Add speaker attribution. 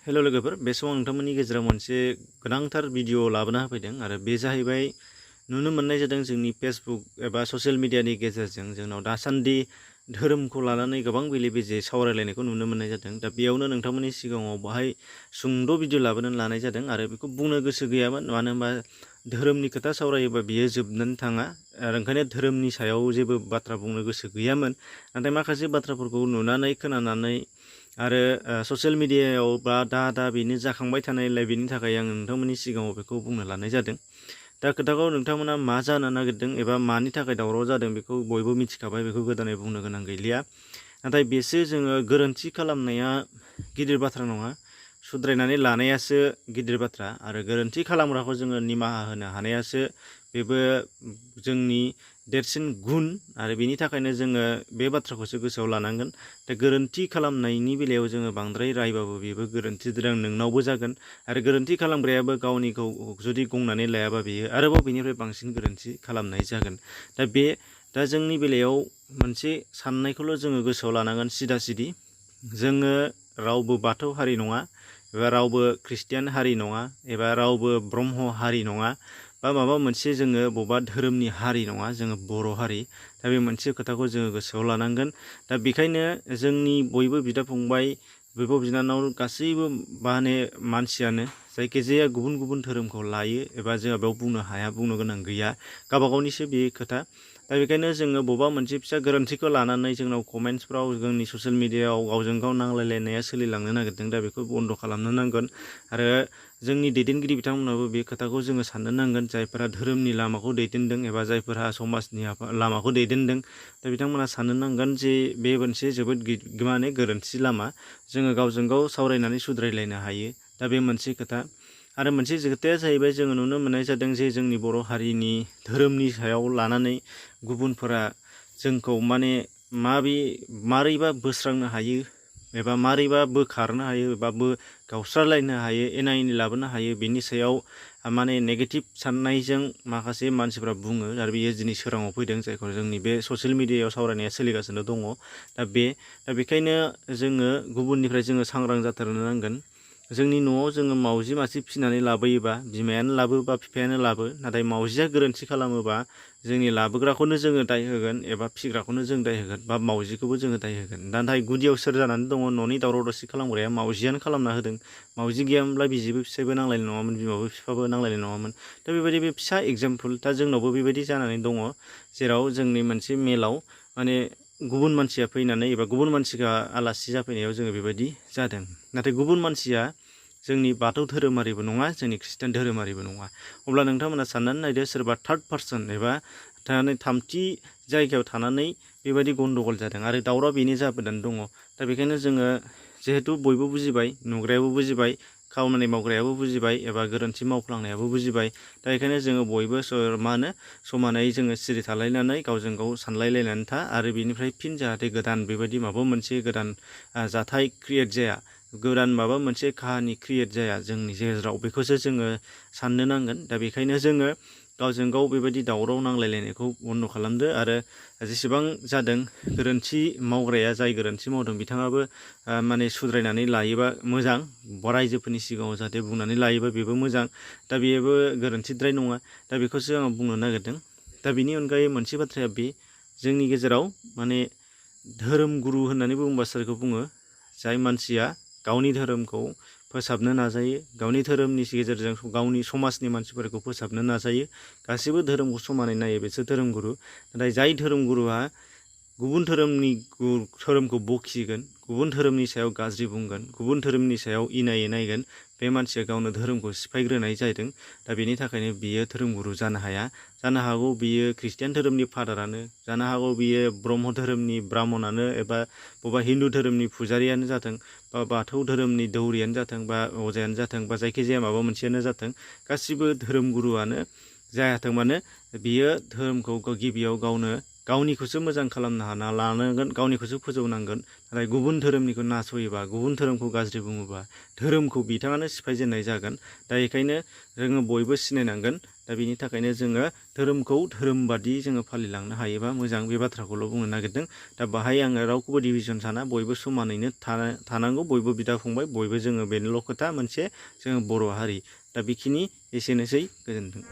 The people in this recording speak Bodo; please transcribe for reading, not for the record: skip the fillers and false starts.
Speaker 1: हेल' लोगोफोर, बे समाव नोंथांमोननि गेजेराव मोनसे गोनांथार भिडिअ लाबोना होफैदों आरो बे जाहैबाय नुनो मोननाय जादों जोंनि फेसबुक एबा ससियेल मिडियानि गेजेरजों जोंनाव दासान्दि धोरोमखौ लानानै गोबां बेले-बेजे सावरायलायनायखौ नुनो मोननाय जादों। दा बेयावनो नोंथांमोननि सिगाङाव बाहाय सुंद' भिडिअ लाबोनानै लानाय जादों आरो बेखौ बुंनो गोसो गैयामोन, मानो होनबा धोरोमनि खोथा सावरायोबा बियो जोबनानै थाङा आरो ओंखायनो धोरोमनि सायाव जेबो बाथ्रा बुंनो गोसो गैयामोन। नाथाय माखासे बाथ्राफोरखौ नुनानै खोनानानै आरो ससियेल मिडियायाव दा बेनो जाखांबाय थानायलाय बेनि थाखाय आं नोंथांमोननि सिगाङाव बेखौ बुंनो लानाय जादों। दा खोथाखौ नोंथांमोना मा जानो नागिरदों एबा मानि थाखाय दावराव जादों बेखौ बयबो मिथिखाबाय, बेखौ गोदानै बुंनो गोनां गैलिया। नाथाय बेसो जोङो गोरोन्थि खालामनाया गिदिर बाथ्रा नङा, सुद्रायनानै लानायासो गिदिर बाथ्रा आरो गोरोन्थि खालामग्राखौ जोङो निमाहा होनो हानायासो बेबो जोंनि देरसिन गुन आरो बेनि थाखायनो जोङो बे बाथ्राखौसो गोसोआव लानांगोन। दा गोरोन्थि खालामनायनि बेलायाव जोङो बांद्राय रायबाबो बेबो गोरोन्थिद्राय नोंनावबो जागोन आरो गोरोन्थि खालामग्रायाबो गावनिखौ जुदि गंनानै लायाबा बेयो आरोबाव बेनिफ्राय बांसिन गोरोन्थि खालामनाय जागोन। दा जोंनि बेलायाव मोनसे साननायखौल' जोङो गोसोआव लानांगोन, सिदा सिदि जोङो रावबो बाथौ हारि नङा एबा रावबो ख्रिस्टियान हारि नङा एबा रावबो ब्रह्म हारि नङा बा माबा मोनसे जोङो बबेबा धोरोमनि हारि नङा, जोङो बर' हारि। दा बे मोनसे खोथाखौ जोङो गोसोआव लानांगोन। दा बेखायनो जोंनि बयबो बिदा फंबाय, बिब' बिनानाव गासैबो मानसियानो जायखिजाया गुबुन गुबुन धोरोमखौ लायो एबा जोंहा बेयाव बुंनो हाया, बुंनो गोनां गैया, गावबा गावनिसो बे खोथा। दा बेखायनो जोङो बबेबा मोनसे फिसा गोरोन्थिखौ लानानै जोंनाव कमेन्ट्सफ्राव जोंनि ससियेल मिडियायाव गावजों गाव नांलायलायनाया सोलिलांनो नागिरदों। दा बेखौ बन्द' खालामनो नांगोन आरो जोंनि दैदेनगिरि बिथांमोनाबो बे खोथाखौ जोङो साननो नांगोन, जायफोरा धोरोमनि लामाखौ दैदेनदों एबा जायफोरा समाजनि लामाखौ दैदेनदों। दा बिथांमोना साननो नांगोन जे बे मोनसे जोबोद गोरोन्थि लामा। जोङो गावजों गाव सावरायनानै सुद्रायलायनो हायो। दा बे मोनसे खोथा आरो मोनसे खोथाया जाहैबाय, जोङो नुनो मोननाय जादों जे जोंनि बर' हारिनि धोरोमनि सायाव लानानै गुबुनफोरा जोंखौ मारैबा बोस्रांनो हायो एबा मारैबा बोखारनो हायो एबा गावस्रालायनो हायो, एना एनि लाबोनो हायो, बेनि सायाव नेगेटिभ साननायजों माखासे मानसिफ्रा बुङो आरो बेयो दिनै सोराङाव फैदों, जायखौ जोंनि बे ससियेल मिडियायाव सावरायनाया सोलिगासिनो दङ। दा बेखायनो जोङो गुबुननिफ्राय जोङो सांग्रां जाथारनो नांगोन। जोंनि न'आव जोङो मावजि मासे फिसिनानै लाबोयोबा बिमायानो लाबो बा बिफायानो लाबो, नाथाय मावजिया गोरोन्थि खालामोबा जोंनि लाबोग्राखौनो जोङो दाय होगोन एबा फिग्राखौनो जों दाय होगोन बा मावजिखौबो जोङो दाय होगोन। नाथाय गुदियाव सोर जानानै दङ? न'नि दावराव दावसि खालामग्राया मावजियानो खालामना होदों। मावजि गैयामोनब्ला बिसिबो फिसायबो नांलायनाय नङामोन, बिमाबो बिफाबो नांलायनाय नङामोन। दा बेबायदि बे फिसा एगजामपोल। दा जोंनावबो बेबायदि जानानै दङ, जेराव जोंनि मोनसे मेलाव गुबुन मानसिया फैनानै एबा गुबुन मानसि가 आलासि जाफैनायाव जोङो बेबायदि जादों। नाथाय गुबुन मानसिया जोंनि बाथौ धोरोमारिबो नङा, जोंनि खृष्टान धोरोमारिबो नङा। अब्ला नोंथांमोना साननानै नायदो, सोरबा थार्ड पार्सन एबा थामथि जायगायाव थानानै बेबायदि गन्दगल जादों आरो दावराव बेनो जाबोनानै दङ। दा बेखायनो जोङो जिहेथु बयबो बुजिबाय, नुग्रायाबो बुजिबाय, खामानि मावग्रायाबो बुजिबाय एबा गोरोन्थि मावफ्लांनायाबो बुजिबाय। दा बेखायनो जोङो बयबो समानै जोङो सिरि थालायनानै गावजों गाव सानलायलायनानै था आरो बेनिफ्राय फिन जाहाथे गोदान बेबायदि माबा मोनसे गोदान जाथाय क्रियेट जाया, गोदान माबा मोनसे काहानि क्रियेट जाया जोंनि गेजेराव, बेखौसो जोङो साननो नांगोन। दा बेखायनो जोङो गावजों गाव बेबायदि दावराव नांलायलायनायखौ बन्द' खालामदो आरो जेसेबां जादों गोरोन्थि मावग्राया जाय गोरोन्थि मावदों बिथाङाबो सुद्रायनानै लायोबा मोजां, रायजोफोरनि सिगाङाव जाहाथे बुंनानै लायोबा बेबो मोजां। दा बेबो गोरोन्थिद्राय नङा। दा बेखौसो आं बुंनो नागिरदों। दा बेनि अनगायै मोनसे बाथ्राया बे, जोंनि गेजेराव धोरोम गुरु होननानै बुङोबा सोरखौ बुङो? जाय मानसिया गावनि धोरोमखौ फोसाबनो नाजायो, गावनि धोरोमनि गेजेरजों गावनि समाजनि मानसिफोरखौ फोसाबनो नाजायो, गासैबो धोरोमखौ समानै नायो, बेसो धोरोम गुरु। नाथाय जाय धोरोम गुरुआ गुबुन धोरोमखौ बखिगोन, गुबुन धोरोमनि सायाव गाज्रि बुंगोन, गुबुन धोरोमनि सायाव इनायै नायगोन, बे मानसिया गावनो धोरोमखौ सिफायग्रोनाय जादों। दा बेनि थाखायनो बियो धोरोम गुरु जानो हाया। जानो हागौ बियो ख्रिस्टियान धोरोमनि फादारानो, जानो हागौ बियो ब्रह्म धोरोमनि ब्राह्मणानो एबा बबेबा हिन्दु धोरोमनि फुजारियानो जाथों बा बाथौ धोरोमनि दौरियानो जाथों बा अजायानो जाथों बा जायखिजाया माबा मोनसेयानो जाथों, गासिबो धोरोम गुरुआनो जायाथों मानो बियो धोरोमखौ गिबियाव गावनिखौसो मोजां खालामनो लानांगोन, गावनिखौसो फोजौनांगोन। नाथाय गुबुन धोरोमनिखौ नासयोबा, गुबुन धोरोमखौ गाज्रि बुङोबा धोरोमखौ बिथाङानो सिफायजेननाय जागोन। दा बेखायनो जोङो बयबो सिनायनांगोन। दा दा बेनि थाखायनो जोङो धोरोमखौ धोरोम बादि जोङो फालिलांनो हायोबा मोजां, बे बाथ्राखौल' बुंनो नागिरदों। दा बाहाय आङो रावखौबो डिभिजन साना, बयबो समानैनो थानांगौ, बयबो बिदा फंबाय, बयबो जोङो बेनिल' खोथा मोनसे जोङो बर' हारि। दा बेखिनि एसेनोसै, गोजोन्थों।